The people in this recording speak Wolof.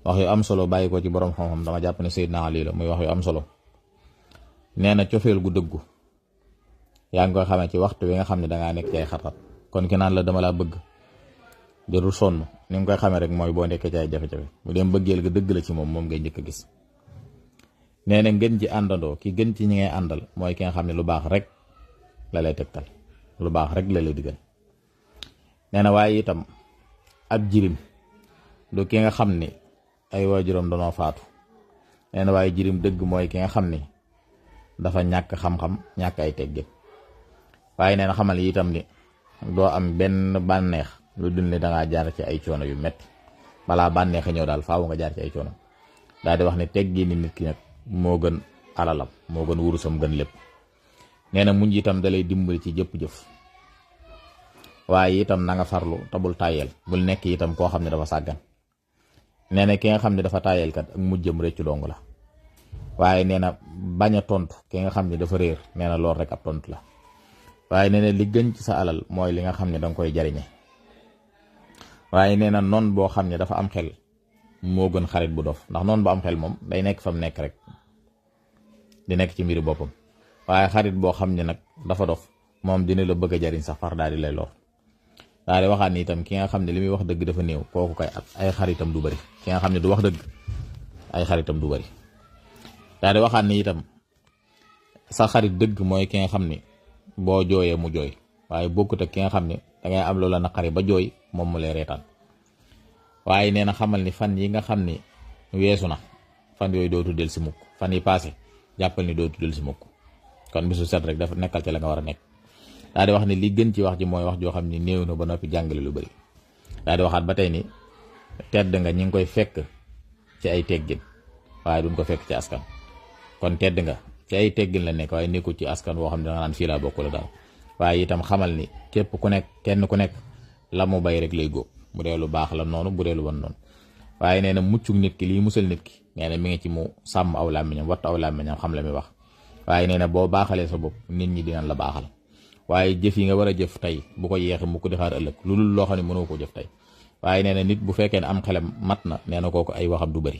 wax yu am solo bàyyi ko ci borom xam-xam dama jàpp ne Seydina Ali la muy wax yu am solo. nee na cofeel gu dëggu yaa ngi koy xamee ci waxtu wi nga xam ne dangaa nekk ci ay xat-xat kon ki naan la dama laa bëgg jarul sonn ni nga koy xamee rek mooy boo nekkee ci ay jafe-jafe bu dem bëggeel ga dëgg la ci moom ngay njëkk a gis. nee na ngeen ci àndandoo ki gën ci ñi ngay àndal mooy ki nga xam ne lu baax rek la lay tegtal lu baax rek la lay digal. nee na waaye itam ab jirim du ki nga xam ni ay waajuram danoo faatu. nee na waaye jirim dëgg mooy ki nga xam ni dafa ñàkk xam-xam ñàkk ay teggin. waaye nee na xamal itam ni doo am benn bànneex lu dul ne dangaa jaar ci ay coono yu metti balaa bànneex a ñëw daal faaw nga jaar ci ay coono. daal di wax ne teggi ni nit ki nag moo gën alalam moo gën wurusam gën lépp. nee na muñ itam dalay dimbali ci jëpp jëf waaye itam na nga farlu te bul tàyyeel bul nekk itam koo xam ne dafa sàggan. nee na ki nga xam ne dafa tàyyeel kat ak mujjëm réccu dong la. waaye nee na bañ a tontu ki nga xam ne dafa réer nee na lool rek ab tontu la. waaye nee na li gën ci sa alal mooy li nga xam ne danga koy jariñe. waaye nee na noon boo xam ne dafa am xel moo gën xarit bu dof ndax noonu bu am xel moom day nekk fa mu nekk rek di nekk ci mbiri boppam. waaye xarit boo xam ne nag dafa dof moom dina la bëgg a jariñ sax far daal di lay lor. daal di waxaat ni itam ki nga xam ne li muy wax dëgg dafa néew kooku kay ay xaritam du bari ki nga xam ne du wax dëgg ay xaritam du bari. daal di waxaat ni itam sa xarit dëgg mooy ki nga xam ne boo jooyee mu jooy waaye bokkut ak ki nga xam ne dangay am loola naqari ba jooy moom mu lay reetaan. waaye nee na xamal ni fan yi nga xam ni weesu na fan yooyu dootu del si mukk fan yi passé jàppal ni dootu del si mukk kon bisu set rek dafa nekkal ci la nga war a nekk. daal di wax ni li gën ci wax ji mooy wax joo xam ni néew na ba noppi jàngale lu bari. daal di waxaat ba tey ni tedd nga ñi ngi koy fekk ci ay teggin waaye duñ ko fekk ci askan. kon tedd nga ci ay teggin la nekk waaye nekkul ci askan woo xam ne danga naan fii laa bokk la daal. waaye itam xamal ni képp ku nekk kenn ku nekk la mu bay rek lay góob bu dee lu baax la noonu bu dee lu bon noonu. waaye nee na muccug nit ki lii musal nit ki nee na mi ngi ci mu sàmm aw làmmiñam wattu aw làmmiñam xam la muy wax. waaye nee na boo baaxalee sa bopp nit ñi dinañ la baaxal. waaye jëf yi nga war a jëf tey bu ko yeexee mu ko di xaar ëllëg lu dul loo xam ne mënoo ko jëf tey. waaye nee na nit bu fekkee ne am xelam mat na nee na kooku ay waxam du bari